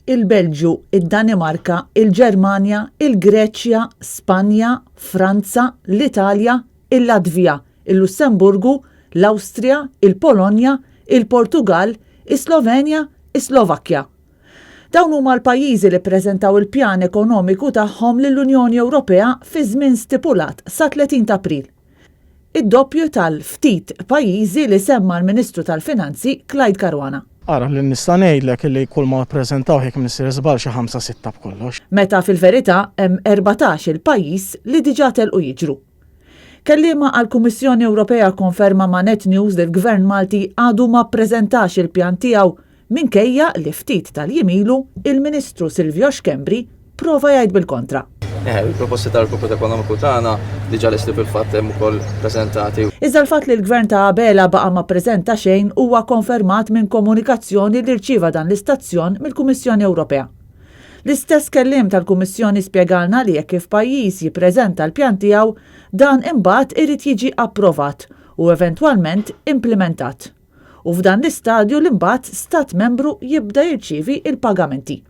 il-Belġju, id-Danimarka, il-Ġermanja, il-Greċja, Spanja, Franza, l-Italja, il-Latvja, il-Lussemburgu, l-Awstrija, il-Polonja, il-Portugall, is-Slovenja, is-Slovakkja. Dawn huma l-pajjiżi li ppreżentaw il-pjan ekonomiku tagħhom lill-Unjoni Ewropea fiż-żmien stipulat sa 30 ta' April. Id-doppju tal-ftit pajjiżi li semma l-Ministru tal-Finanzi Clyde Caruana. Ara li nista' ngħidlek li kull ma ppreżentaw jekk m'iniex żball xi ħamsa sitta b'kollox. Meta fil-verità hemm 14 il-pajjiż li diġà telqu jiġru. Kelliema għall-Kummissjoni Ewropea kkonferma ma' Net News li l-Gvern Malti għadu ma ppreżentax il-pjan tiegħu minkejja li ftit tal-jiem ilu il-Ministru Silvio Schembri prova jgħid bil-kontra. Eh, il-proposti tal-rkupru ekonomiku tagħna diġà lesti fil-fatt hemm ukoll preżentati. Iżda l-fatt li l-Gvern ta' Abela baqa' ma ppreżenta xejn huwa konfermat minn komunikazzjoni li rċieva dan l-istazzjon mill-Kummissjoni Ewropea. L-istess kelliem tal-Kummissjoni spjegalna li jekk kif pajjiż jippreżenta l-pjan tiegħu, dan imbagħad irid jiġi approvat u eventwalment implimentat. U f'dan l-istadju li mbagħad stat membru jibda jirċievi l-pagamenti.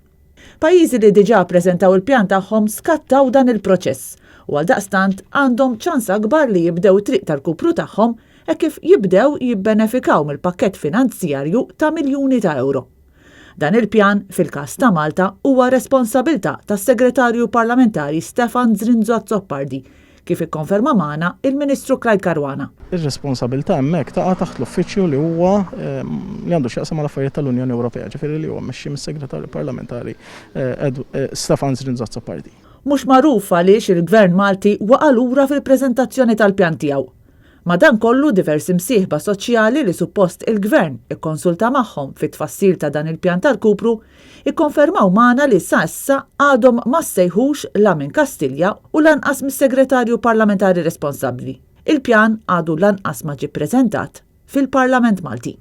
Pajjiżi li diġà ppreżentaw il-pjan tagħhom skattaw dan il-proċess u għaldaqstant għandhom ċans akbar li jibdew it-triq tal-kupru tagħhom hekk kif jibdew jibbenefikaw mill-pakkett finanzjarju ta' miljuni ta' ewro. Dan il-pjan, fil-każ ta' Malta, huwa responsabilità tas-Segretarju Parlamentari Stefan Zrinzo Azzopardi, kif ikkonferma magħna il-Ministru Clyde Caruana. Ir-responsabilità hemmhekk taqa' taħt l-uffiċċju li huwa li għandu x'jaqsam mal-affarijiet tal-Unjoni Ewropea, ġifieri li huwa mmexxi mis-Segretarju Parlamentari Stefan Zrinzo Azzopardi. Mhux magħruf għaliex il-Gvern Malti waqa' lura fil-preżentazzjoni tal-pjan tiegħu. Madankollu diversi msieħba soċjali li suppost il-Gvern ikkonsulta magħhom fit-tfassil ta' dan il-pjan ta' rkupru, ikkonfermaw magħna li sa issa għadhom ma ssejħux la minn Kastilja u lanqas mis-Segretarju Parlamentari responsabbli. Il-pjan għadu lanqas ma ġie ppreżentat fil-Parlament Malti.